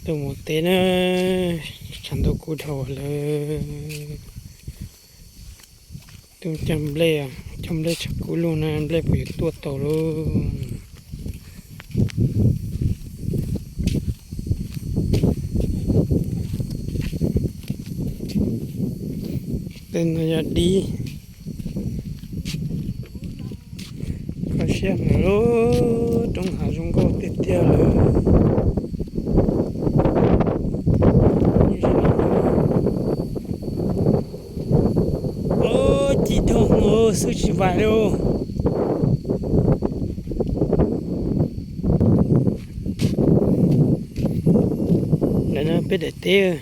Tuaj mus teb na, tshav ntuj kub dhau lawm. Tuaj cog nplej, cog nplej tshav kub lug na, nplej puas yuav tuaj tau lauj. Tej no yog dib. Kho siab heev lawm, roob hav zoo nkauj tiag tiag lawm. Ci dhau hwv xwb tsis vais li. Ntawm no peb daim teb,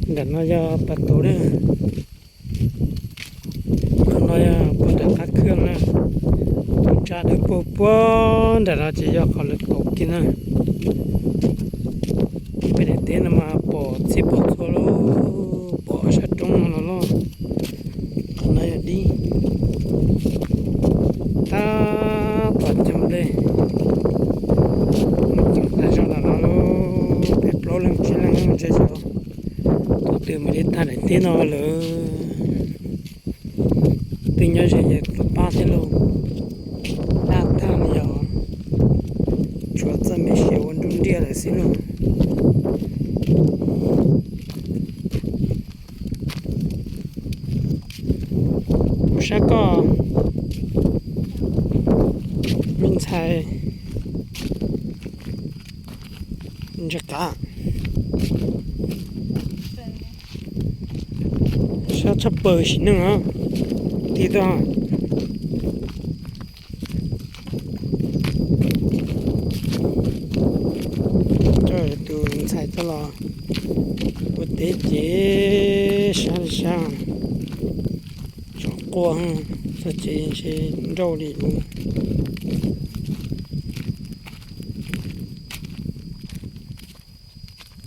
ntawm no yog pas tauv na. Qhov no yog puag nram qab khw na. Tus tsa dawb paug puag nram no ces yog qhov lawv tauv kiag na. Peb daim teb no mas pom txhij pom txhua lawm, pom sab roob no los loj. Qhov no yog dib, tab tom cog nplej. Cog tag zog ntawm no lawm, peb plaub leeg tsib leeg ntshe xyov tus twg mam li tag daim teb no lawm. Twb nyob ze ces tuaj pab thiab lauj, daj tag li os. Tshuav txoj me siav ua nruj nriaj lawm xwb lauj. Mus saib koj, me ntxhais. Ntses qav, sab tshaj plaws sim neej os. Tig tau. Coj tus ntxhais coj los ua teb ces sab li sab, tsom quaj, txog tsev ntshe nrauj li lawm.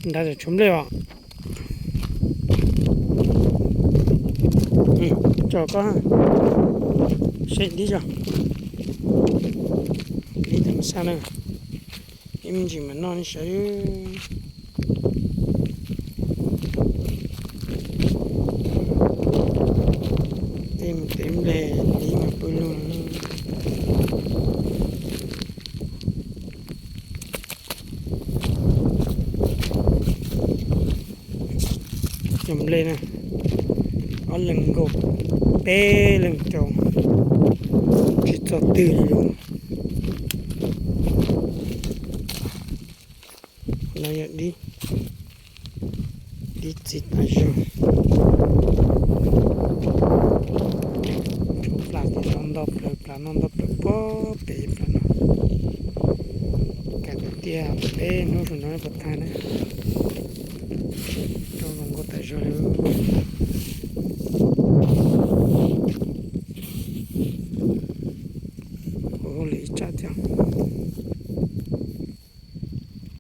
Nrad tshuav nplej os. Tso koj saib dib tso. Dib tau xa na. Ib me ntsis mas noj nej saib. Tej mus tev nplej dib mas pw lug. Cog nplej na, ob leeg nkaus, peb leeg rau, tsis txog twg li lawm. Qhov no yog dib, dib txiv tas zog. Tshuav plas no ntau plaws, plas no ntau plaws pob pem plas no. Kav tias peb hnub saum no puas tag na. Rau zoo nkauj tas zog li.